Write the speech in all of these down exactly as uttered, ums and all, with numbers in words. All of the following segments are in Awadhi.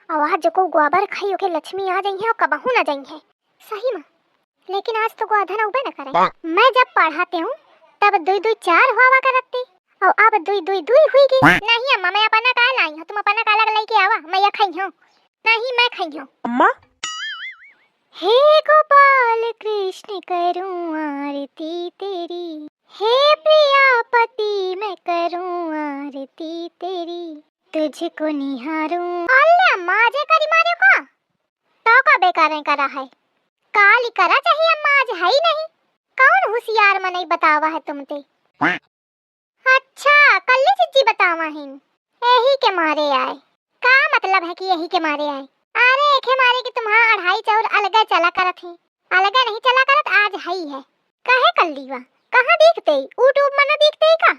अउ आज जेको गोबर खाई ओके लक्ष्मी आ जइहैं अउ कबहूँ न जइहैं। सही मा। लेकिन आज तो गोधन अउबे न करे। मैं जब पढ़ाते हूँ तब दुई दुई चार हुआ करत थे, अउ अब दुई दुई दुई हुई गई। नहीं अम्मा, मैं अपना का लाई हूँ, तुम अपना का लग लइके आवा, मैं या खाई हूँ। नहीं, मैं खाई हूँ। अम्मा। हे गोपाल कृष्ण करूं आरती तेरी, हे प्रियापति मैं करूं आरती तेरी, तुझको निहारूं। अल्ले अम्मा, आज करी मारे का? तो का बेकार करा है? काली करा चाहिए अम्मा, आज है ही नहीं। कौन हुसियार मनई बतावा है तुमते? अच्छा, कल्ली जिज्जी बतावा हिन। एही के मारे आए। का मतलब है कि एही के मारे आए? अरे, एखे मारे कि तुम्हार अढ़ाई चाउर अलगे चला करत ही। अलगे नहीं चला करत, आज हई है। कहे कल्ली वा? कहाँ देखते? YouTube में न देखते का?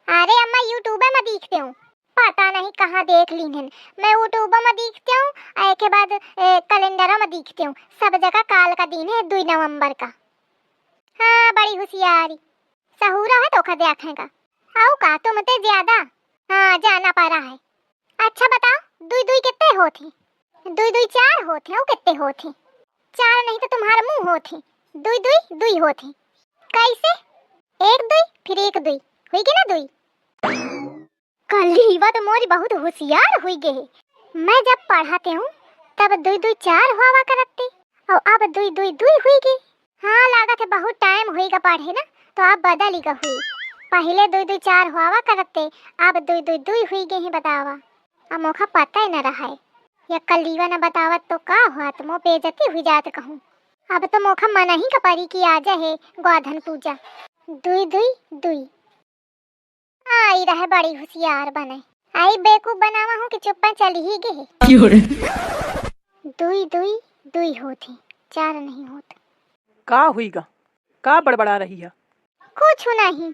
अरे अम्मा, YouTube में देखते हूँ। पता नहीं कहाँ देख लीन हन। मैं YouTube में देखते हूँ, आ एके बाद, ए, कैलेंडर में देखते हूँ। सब जगह काल का दिन है, दुई नवंबर का। हाँ, बड़ी हुसियारी। सहूरा है तो ओखा देखेगा। अउ का, तुमते ज्यादा? हाँ, जाना पड़ा है। अच्छा बताओ, दुई दुई कितने होत ही? दुई दुई चार होत ही, अउ कितने होत ही? चार नहीं तो तुम्हारा मुंह होत ही। दुई दुई दुई होत ही। कैसे? एक दुई, फिर एक दुई। हुई गई ना दुई? कल्ली वा तो मोरी बहुत हुसियार हुई गए। मैं जब पढ़ाते हूँ तब दुई दुई चार हुआ करत थी, अउ अब दुई दुई दुई हुई गई। हाँ, लागत है बहुत टाइम हुई गा पढ़े ना, तो अब बदल ही गा हुई। पहिले दुई दुई चार हुआ करत थे, अब दुई दुई दुई हुई गई है, बतावा। अब मोखा पता ही न रहा है। या कल्लीवा न बतावत तो का हुआ, तो मो बेइज्जती हुई जात कहूँ। अब तो मोखा मन ही का परी कि आ जाए गोधन पूजा। दुई दुई दुई। आई रहे बड़ी हुसियार बने। आई बेवकूफ बनावा हूँ कि चुप्पा चली ही गए। क्यों रे? दुई दुई दुई होत ही, चार नहीं होत। का हुई गा? का बड़बड़ा रही है? कुछ नहीं।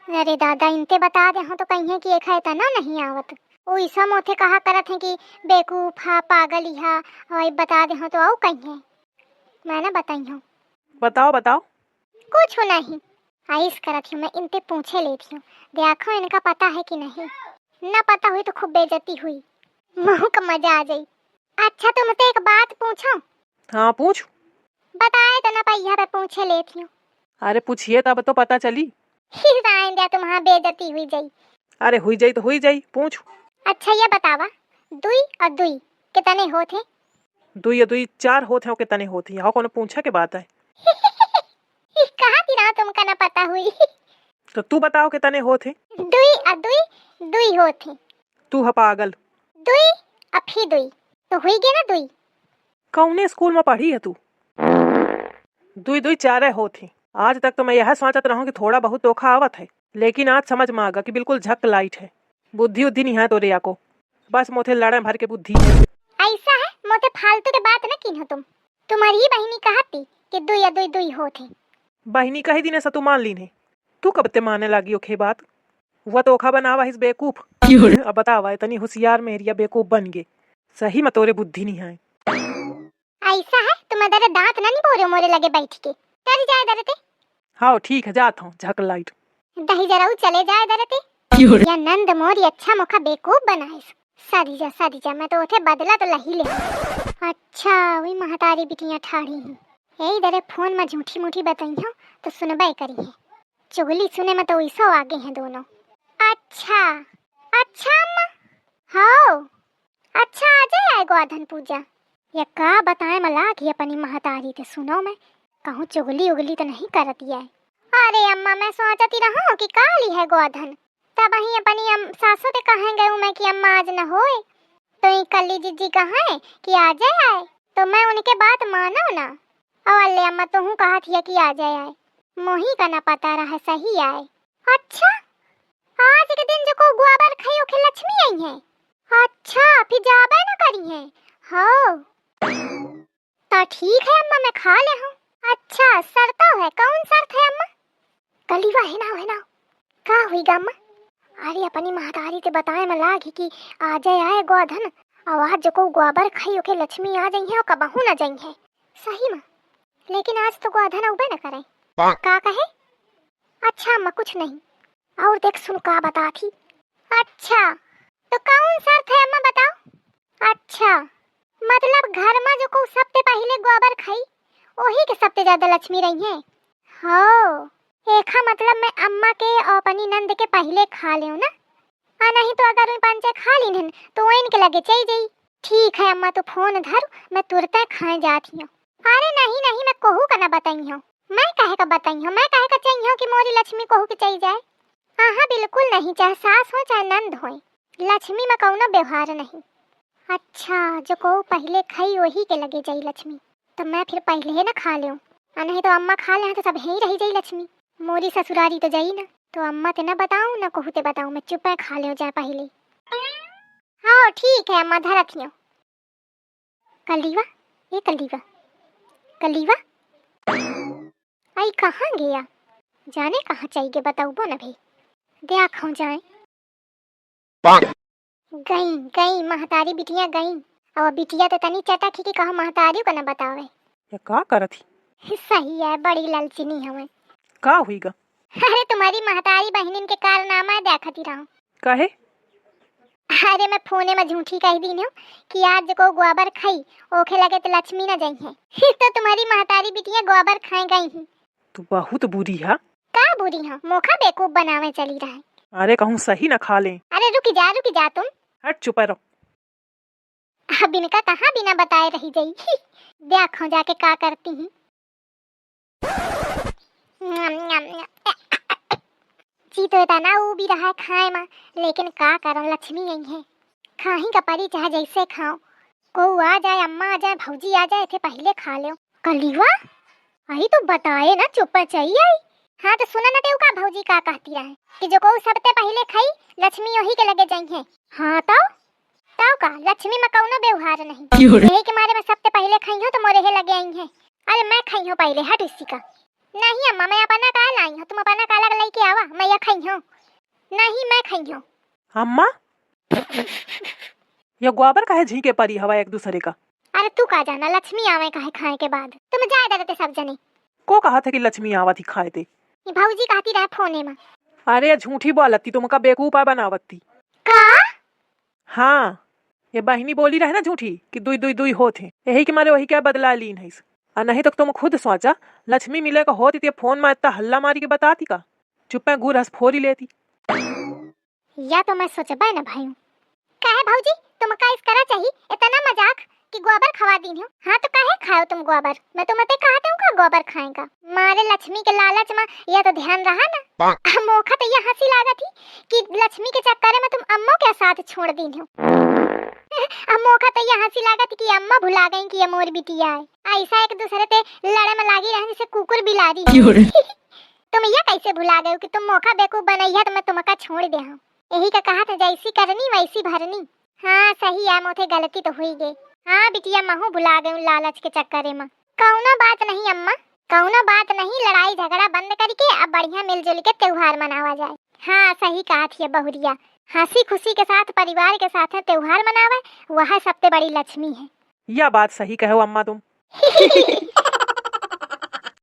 अरे दादा, इनते बता दे हूँ तो कहिए कि एखा इतना नहीं आवत। ओइसा मोथे कहा करत हैं कि बेवकूफ हा, पागल ही हा, और बता दे हूँ तो अउ कहिए। मैं ना बताई हूँ। बताओ, बताओ। कुछ नहीं, आइस करत हूँ, मैं इनते पूछे लेती हूँ, देखो इनका पता है कि नहीं। ना पता हुई तो खूब बेइज्जती हुई, मुँह का मजा आ जाई। अच्छा, तुमते एक बात पूछो? हाँ, पूछ। बताए तो ना पहिया पे पूछे लेती हूँ। अरे, पूछिए, तब तो पता चली। राइन दिया, तुम्हार बेइज्जती हुई जाई। अरे, हुई जाई तो हुई जाई, पूछ। अच्छा, ये बतावा, दुई और दुई कितने होत हैं? दुई और दुई चार होत हैं, वो कितने होत हैं? यहाँ कोनो पूछे के बात है? कहाँ दी रहा तुमका ना पता हुई? तो तू बताओ कितने होत हैं? दुई और दुई, दुई होत हैं। तू ह पागल। दुई और फिर दुई, तो हुई गए ना दुई। कौने स्कूल में पढ़ी है तू? दुई दुई चारे होत ही। आज तक तो मैं यह सोचत रहूं कि थोड़ा बहुत धोखा आवत है, लेकिन आज समझ में आगा कि बिल्कुल झक लाइट है। बुद्धि उद्धि नहीं है तोरे याको, बस मोथे लड़े भर के बुद्धि है। ऐसा है, मोथे फालतू के बात न कीन्हो तुम। तुम्हारी ही बहिनी कहती कि दुई या दुई दुई होत है। बहिनी कही दीने स तू मान लीन है, तू कब ते माने लागी ओखे बात? वह तो ओखा बनावा हिस बेवकूफ। अब बतावा, इतनी हुसियार मेहरिया बेवकूफ बन गे। सही में तोरे बुद्धि नहीं है। ऐसा है, तुम इधर दांत ना निपोरो मोरे लगे बैठ के। चल जाए इधर ते। हाँ, ठीक है, जात हूँ, झक लाइट। दही जराऊ चले जाए इधर ते। या नंद मोरी अच्छा मोखा बेवकूफ बनाइस। सादी जा, सादी जा, मैं तो उठे बदला तो लही ले। अच्छा, वही महतारी बिटिया ठाढ़ी ही। यही दरे फोन में झूठी मूठी बताई हो तो सुनबे करी है। चुगली सुने में तो वैसो आगे हैं दोनों। अच्छा, अच्छा अम्मा। हाँ, अच्छा, आ जाए आए गोधन पूजा। ये का बताए मला कि अपनी महतारी ते सुनो मैं, कहूँ चुगली उगली तो नहीं करती है। अरे अम्मा, मैं सोचती रहूँ कि काली है गोधन, तब ही अपनी अम-, सासू ते कहें गए मैं कि अम्मा आज न होए, तो ई कल्ली जिज्जी कहें कि आ जाए आए, तो मैं उनके बात मानो ना। और अल्ले अम्मा, तोहूँ कहा थिया कि आ जाए आए, मोही का ना पता रहे सही आए। अच्छा, आज के दिन जो को गोबर खाई ओखे लक्ष्मी आई है। अच्छा, फिर जाबे ना करी है। हाँ, तो ठीक है अम्मा, मैं खा ले हूँ। अच्छा, शर्त है, कौन शर्त है अम्मा? कलीवा है ना, है ना। का हुई गा अम्मा? अरे, अपनी महतारी ते बताए में लागी कि आ जाए आए गोधन, और आज जो को गोबर खाई ओखे लक्ष्मी आ जाई है और कबहू ना जाई है। सही में, लेकिन आज तो गोधन अउबे न करे। का कहे? अच्छा अम्मा, कुछ नहीं। और देख सुन का बता थी। अच्छा, तो कौन शर्त है अम्मा, बताओ? अच्छा, मतलब घर मा जो कोउ सबते पहिले गोबर खाई, ओही के सबते ज्यादा लक्ष्मी रही है। हो, एखा मतलब मैं अम्मा के और अपनी नंद के पहिले खा लेउ ना। आ नहीं तो अगर उई पंचे खा लीन हन, तो ओइन के लगे चई जाई। ठीक है अम्मा, तू फोन धर, मैं तुरते खाए जात हियो। अरे नहीं, नहीं, मैं कोहू का ना बताई हूँ। मैं काहे का बताई हूँ, मैं काहे का चाही हूँ कि मोरी लक्ष्मी कोहू के चई जाए? आहा, बिल्कुल नहीं, चाहे सास होय, चाहे नंद होय, लक्ष्मी मा कउनो व्यवहार नहीं। अच्छा, जो कोहू पहिले खाई, ओही के लगे जाई लक्ष्मी। तो मैं फिर पहिले ना खा लेउ, आ नहीं तो अम्मा खा लेहैं तो सब यहीं रही जाई लक्ष्मी। मोरी ससुरारी तो जाई ना, तो अम्मा ते ना बताऊं, ना कोहू ते बताऊं, मैं चुपे खा लेउ जाए पहिले। हाँ, ठीक है अम्मा, धरत हियो। कलीवा, ए कलीवा, कलीवा, आई कहाँ गया? जाने कहाँ चई गे, बताउबो न भे। द्या खौं जाए। गई, गई, महतारी बिटिया गई। अब बिटिया तो तनी चटक ही कि कहूँ महतारी को न बतावे। ये का करत ही? सही है, बड़ी लालचिनी हवे। का हुई गा? अरे तुम्हारी महतारी बहिनिन के कारनामा देखती रहूं। काहे? अरे मैं फोने में झूठी कह दीन हूँ कि आज जो कोहू गोबर खाई, ओखे लगे तो लक्ष्मी न जाई है। तो तुम्हारी महतारी बिटिया गोबर खाए गई ही। तू बहुत बुरी है। का बुरी है? मोखा बेवकूफ बनावे चली रहे। अरे कहूँ सही न खा ले। अरे रुकी जा, रुकी जा तुम। हट, चुप रहो। अब इनका कहाँ बिना बताए रही जाई। द्या खौं जाके का करती ही। न्याम, न्याम, न्याम। जी तो इतना ऊ भी रहा है खाए मा, लेकिन का करन, लक्ष्मी आई है। खाही का परी चाहे जैसे खाओ। कोहू आ जाए, अम्मा आ जाए, भौजी आ जाए, इसे पहिले खा लेउ। कलीवा, अरे तो बताए ना, चुप्पा चई आई। हाँ तो सुना ना तेउ का भौजी का कहती रहे कि जो कोहू सबते पहिले खाई, लक्ष्मी ओही के लगे जाई है। हाँ तो? तउ का, लक्ष्मी मा कउनो व्यवहार नहीं। क्यों रे? यही के मारे मैं सबते पहिले खइहूँ तो मोरे हे लगे आई है। अरे मैं खइहूँ पहिले, हट इसी का। नहीं अम्मा, मैं अपना का लाई हूँ, तुम अपना का लग लइके आवा, मैं या खइहूँ। नहीं, मैं खइहूँ। अम्मा, ये गोबर काहे झींके परी हवा एक दूसरे का? अरे तू का जाना, लक्ष्मी आवे काहे खाए के बाद। तुम जाए डरते सब जने। को कहा था कि लक्ष्मी आवत ही खाए ते? ये भौजी कहती रहे फोने मा। अरे झूठी बोलत थी, तुमका बेवकूफ आ बनावत थी। का? हाँ, ये बहिनी बोली रहे ना झूठी कि दुई दुई दुई होत है, यही के मारे वही क्या बदला लीन है। आ नहीं तो तुम खुद सोचा, लक्ष्मी मिले का होती तो ये फोन मा इतना हल्ला मारी के बताती का? चुप्पे गुर हंस फोरी लेती। या तो मैं सोचबे न भयूं। काहे भौजी, तुमका इस करा चाही इतना मजाक कि गोबर खवा दीन हो? हाँ तो काहे खाओ तुम गोबर? मैं तुमते कहा तुमका गोबर खाएगा? मारे लक्ष्मी के लालच मा या तो ध्यान रहा ना। पाक। अब मोखा तो यह हंसी लागत ही कि लक्ष्मी के चक्कर में तुम अम्मो के साथ छोड़ दीन हो। अब मोखा तो यह हंसी लागत ही कि अम्मा भुला गई कि ये मोर बिटिया है। ऐसा एक दूसरे ते लड़े में लागी रहन जैसे कुकुर बिलारी। क्यों रे? तुम ये कैसे भुला गए हो कि तुम मोखा बेवकूफ बनैया तो मैं तुमका छोड़ दे हूँ। यही का कहा था, जैसी करनी वैसी भरनी। हाँ सही है, मोथे गलती तो हुई गई। हाँ बिटिया, महू भुला गई लालच के चक्करे में। कौनो बात नहीं अम्मा, कौनो बात नहीं, लड़ाई झगड़ा बंद करके अब बढ़िया मिलजुल के त्योहार मनावा जाए। हाँ सही कहा थी बहुरिया, हंसी खुशी के साथ परिवार के साथ त्योहार मनावे, वह सबसे बड़ी लक्ष्मी है। यह बात सही कहो अम्मा तुम।